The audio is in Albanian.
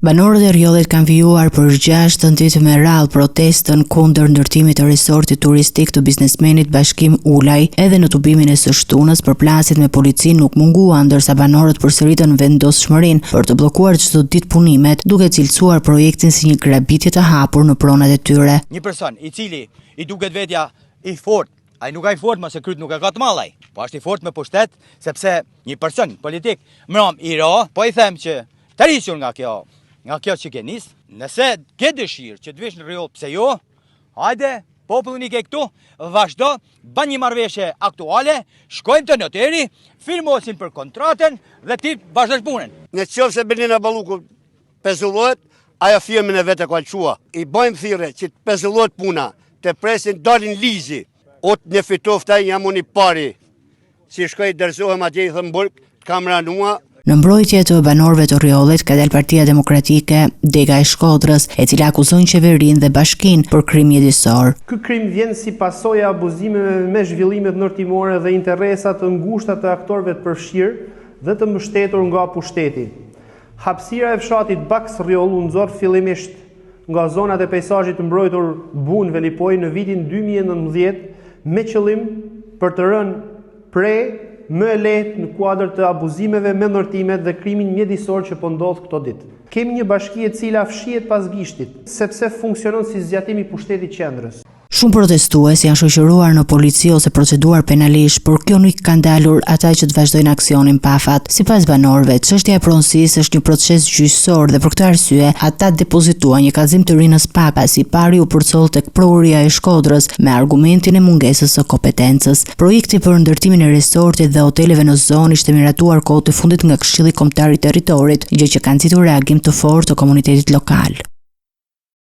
Banorët e Rrjollit kanë vijuar për gjashtën ditë me radhë protestën kundër ndërtimit të resortit turistik të biznesmenit Bashkim Ulaj. Edhe në tubimin e së shtunës, përplasjet me policinë nuk munguan, ndërsa banorët përsëritën vendosmërinë për të bllokuar çdo ditë punimet, duke cilësuar projektin si një grabitje të hapur në pronat e tyre. Një person i cili i duket vetja i fortë, ai nuk a i fortë më se kryt nuk e ka të madh ai, po është i fortë me pushtet, sepse një person politik mram i ra, po i them që Tërhiqu nga kjo, nga kjo që ke nis, nëse ke dëshirë që të vish në Rrjoll, pse jo? Hajde, popullin i ke këtu, vazhdo, bën një marrëveshje aktuale, shkojmë te noteri, firmosin për kontratën dhe ti vazhdosh punën. Në qoftë se Belinda Balluku pezullohet, ajo firmën e vet e ka lëshua. I bëjmë thirrje që të pezullohet puna, të presin dalin ligji. O të në fitoftë ai jam unë i pari. Si shkoj dorëzohem atje i them burg, të kam ranua. Në mbrojtje të banorëve të Rrjollit ka dalë Partia Demokratike, dega e Shkodrës, e cila akuzon qeverinë dhe bashkinë për krim mjedisor. Ky krim vjen si pasojë e abuzimeve me zhvillimet ndërtimore dhe interesa të ngushta të aktorëve të përfshirë dhe të mbështetur nga pushteti. Hapësira e fshatit Baks-Rrjoll u nxor fillimisht nga zonat e pejsazhit të mbrojtur Bunë Velipojë në vitin 2019 me qëllim për të rënë pre më e lehtë në kuadër të abuzimeve me ndërtimet dhe krimin mjedisor që po ndodh këto ditë. Kemi një bashki e cila fshihet pas gishtit, sepse funksionon si zgjatim i pushtetit qendrës. Shumë protestues janë shoqëruar në polici ose proceduar penalisht, por kjo nuk i ka ndalur ata që të vazhdojnë aksionin pa afat. Sipas banorëve, çështja e pronësisë është një proces gjyqësor dhe për këtë arsye ata depozituan një kallëzim të ri në SPAK, pasi i pari u përcoll tek Prokuroria e Shkodrës me argumentin e mungesës së kompetencës. Projekti për ndërtimin e resortit dhe hoteleve në zonë ishte miratuar kohët e fundit nga Këshilli Kombëtar i Territorit, gjë që ka nxitur reagim të fortë të komunitetit lokal.